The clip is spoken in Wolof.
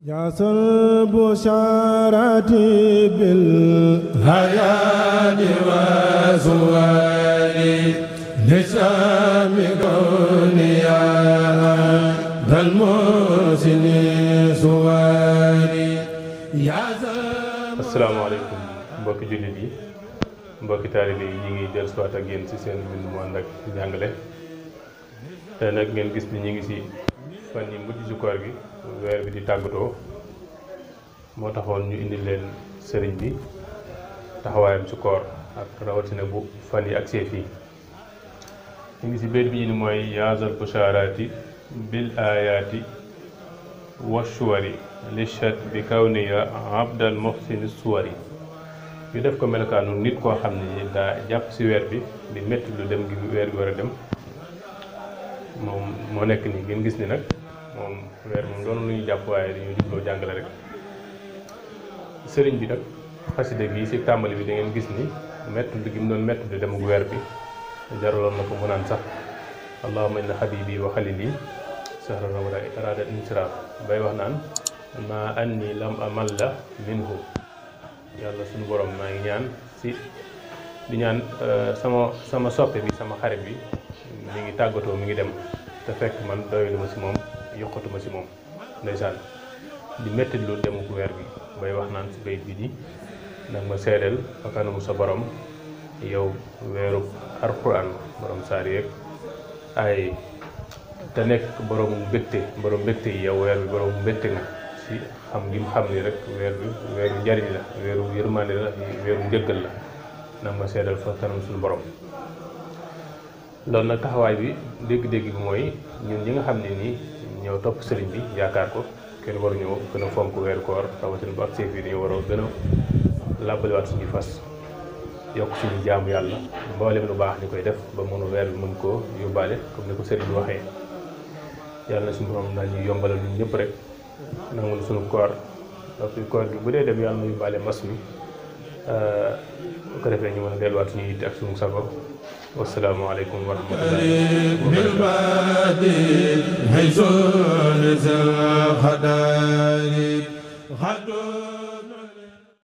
يا صلب شارتي بالهياد وزواري لسام كونيا ذا المحسن سواري asalaamaaleykum mbokki jullit yi mbokki taalibe yi ñu ngi dellusiwaat ak yéen ci seen mbind mu ànd ak jàngale te nag ngeen gis ni ñu ngi ci fan yi mujj ci koor gi weer bi di tàggatoo moo taxoon ñu indi leen sëriñ bi taxawaayam ci koor ak rawatina bu fan yi ak see fii ñu ngi ci béyt bi ni mooy yaazal bushaaraati bil aayaati wa suwari lishat bi kawniya abdal muhsini suwari ñu def ko melokaanu nit koo xam ne daa jàpp ci weer bi di métti lu dem gi weer bi war a dem moom moo nekk nii ngeen gis ni nag moom weer moom doon lu ñu jàpp waaye dañuy jubloo jàngale rek sëriñ bi nag xasida gi ci tàmbali bi da ngeen gis ni métti lu gi mu doon métti lu dem gu weer bi jaraloon na ko mu naan sax allahumma inna habibi wa xalili sahra ramadan arada insiraf bay wax naan ma anni lam amalla minhu yàlla suñu borom maa ngi ñaan ci di ñaan sama soppe bi sama xarit bi mi ngi tàggatoo mi ngi dem te fekk man doylu ma ci moom yokkatuma ci moom ndeysaan di métti lu demu ko weer bi bay wax naan ci bayit bi di nag ma seedeel fa kanamu sa borom yow weeru alxuraan borom saar yeeg ay te nekk borom mbégte yi yow weer bi borom mbégte nga ci xam gi mu xam ni rek weer bi weeru njariñ la weeru yërmande la weeru njëggal la nag ma seedal fa kanam suñu borom loolu nag taxawaay bi dégg-dégg bi mooy ñun ñi nga xam ne nii ñëw topp sëriñ bi yaakaar ko kenn waru ñëw gën a fonk weeru koor rawatina bu ak seef yi dañu war a gën a làbbaliwaat suñuy fas yokk suñu jaamu yàlla mboolem lu baax ni koy def ba mënu weer bi mën koo yóbbaale comme ni ko sëriñ bi waxee yàlla na suñu borom daal ñuy yombalal ñun ñëpp rek nangul suñu koor donc koor gi bu dee dem yàlla na yóbbaale mas mi bu ko defee ñu mën a delluwaat suñu yitte ak suñu sago wassalaamu aleykum wa rahmatullahi wa barakatuh